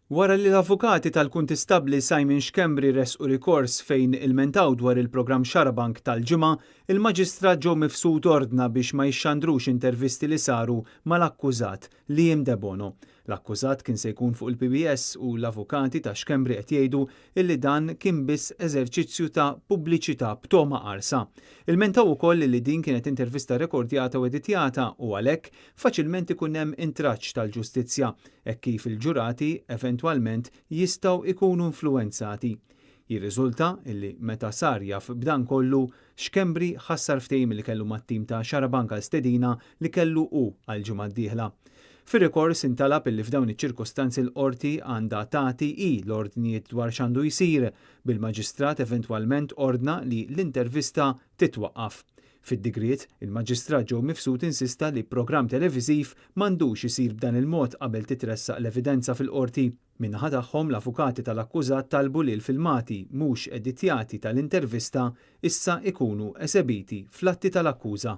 Wara li l-avukati tal-Kuntistabbli Simon Schembri ressqu rikors fejn ilmentaw dwar il-programm Xarabank tal-Ġimgħa, il-Maġistrat Joe Mifsud ordna biex ma jixxandrux intervisti li saru mal-akkużat, Liam Debono. L-akkużat kien se jkun fuq il-PBS u l-avukati ta' Schembri qed jgħidu illi dan kien biss eżerċizzju ta' pubbliċità b'togħma qarsa. Ilmentaw ukoll li din kienet intervista rekordjata u editjata u għalhekk faċilment ikun hemm intraċċ tal-ġustizzja hekk kif il-ġurati eventwalment jistgħu jkunu influwenzati. Jirriżulta illi meta sar jaf b'dan kollu, Schembri ħassar ftehim li kellu mat-tim ta' Xarabank għal stedina li kellu hu għall-ġimgħa d-dieħla. Fir-rikors intalab illi f'dawn iċ-ċirkustanzi l-Qorti għandha tagħti hi l-ordnijiet dwar x'għandu jsir, bil-Maġistrat eventwalment ordna li l-intervista titwaqqaf. Fid-digriet, il-Maġistrat Joe Mifsud insista li programm televiżiv m'għandux isir b'dan il-mod qabel titressaq l-evidenza fil-Qorti. Min-naħa tagħhom, l-avukati tal-akkużat talbu li l-filmati mhux editjati tal-intervista issa ikunu esebiti fl-atti tal-akkuża.